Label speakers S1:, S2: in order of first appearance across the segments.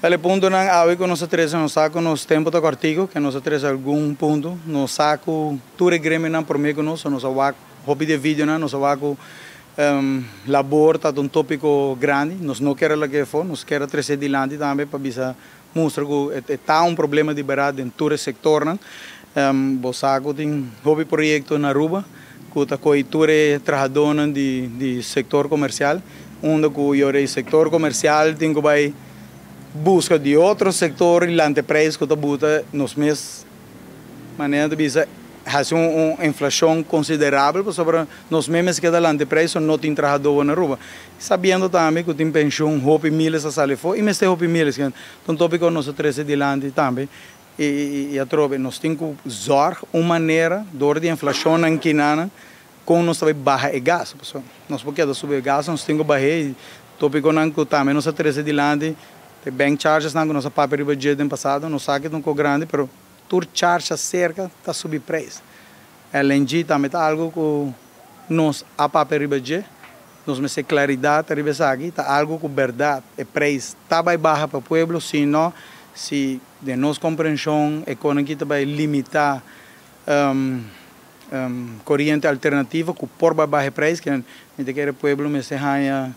S1: E puntonan awe ku nos a trese, nos sa ku nos tempu ta kòrtiku, ke nos a trese algun punto. Nos sa ku tur e gremionan promé ku nos, nos a wak hopi di e videonan, nos a wak ku labor ta un tópiko grandi. Nos no kier a lag'é afó, nos kier a trese dilanti tambe pa bisa mustra ku e ta un problema di bèrdat den tur e sektornan. Bo sa ku tin hopi proyekto na Aruba ku ta kohe tur e trahadónan di sektor komersial, unda ku yora e sektor komersial tin ku bai buska di otro sektor i lanta e preis ku ta buta nos mes manera ta bisa hasi un inflashon konsiderabel pasobra nos mes mester keda lanta e preis so no tin trahadó na Aruba. Sabiendo tambe ku tin penshun hopi miles a sali afó i mester hopi miles. Ta un tópiko nos a trese dilanti tambe. I atrobe nos tin ku zòrg un manera dor di inflashonnan kinanan kon nos ta bai baha e gasto. Pasobra nos por keda subi e gasto, nos tin ku bah'é i topikonan ku tambe nos a trese dilanti e bank chargesnan ku nos a papia riba dje den pasado, nos sa ke ta un kos grandi pero tur charge aserka ta subi preis. LNG tambe ta algu ku nos a papia riba dje, nos mester klaridat riba esaki, ta algu ku bèrdat e preis ta bai baha pa pueblo, si no si Den nos komprenshon e konan ki ta bai limitá koriente alternativo ku por bai baha e preis, ke mi ta kere pueblo mester haña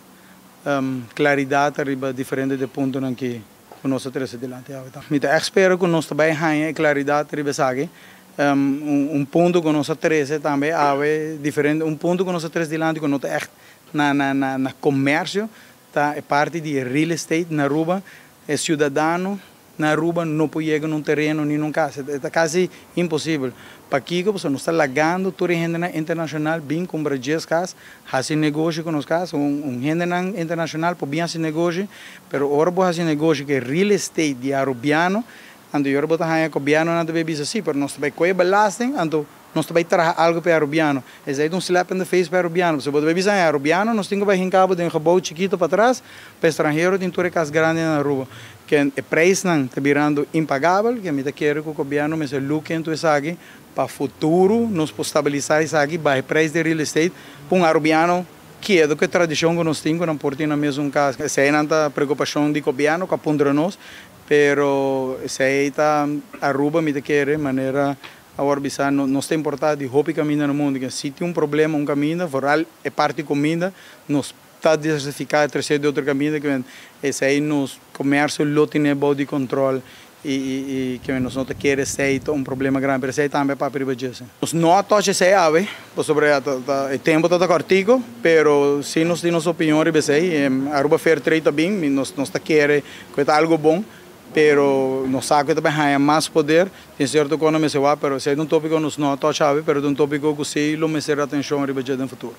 S1: klaridat ariba diferente di e puntonan ki ku nos a trese dilanti awe. Mi ta ègt spera ku nos ta bai haña e klaridat riba esaki. Un punto ku nos a trese tambe awe diferente, un punto ku nos a trese dilanti ku no ta ègt na komersio ta e parti di real estate na Aruba. E ciudadano na Aruba no por yega na un tereno ni na un casa. E ta casi imposibel. Pakico? Pasobra nos ta lagando tur e hendenan internacional bin cumpra djes cas, haci negoshi cu nos cas. Un hendenan internacional por bin haci negoshi, pero ora bo haci negoshi cu e real estate di Arubiano, anto y ora bo ta haya gobièrnonan ta bay bisa si, pero nos ta bay coge belasting, anto Nos ta bai traha algo pa e Arubiano. Esei ta un slap in the face pa e Arubiano. Pasobra bo ta bai bisa, e Arubiano nos tin ku bai hinka bo den un gebouw chikito patras, pa e stranhero tin tur e kas grandi na Aruba. Ken e preisnan ta birando impagabel, ken mi ta kere ku gobièrnu mester look into esaki pa futuro nos por stabilisa esaki, baha e preis di real estate pa un Arubiano keda ku e tradishon ku nos tin ku nan por tin nan mesun kas. Eseinan ta preokupashon di gobièrnu ku a puntra nos, pero esei ta Aruba mi ta kere manera Awor bisa no nos ta importá di hopi kaminda na mundu ke si tin un problema un kaminda vooral e parti kuminda nos ta diversifiká e tresé di otro kaminda ke esei nos komersio lo tene bou di kontrol i i ke nos no ta kere esei ta un problema grandi pero esei tambe a papia riba dje. Nos no a tocha esei awe pasobra ya ta ta e tempu ta ta kòrtiku pero si nos tin nos opinion riba esei Aruba Fair Trade ta bin nos nos ta kere ku e ta algu bon. Pero nos sa cu ta bay haya mas poder, tin cierto cos no mester wak, pero esey ta un topico nos no a tocha awe, pero ta un topico cu si lo mester atencion riba dje den futuro.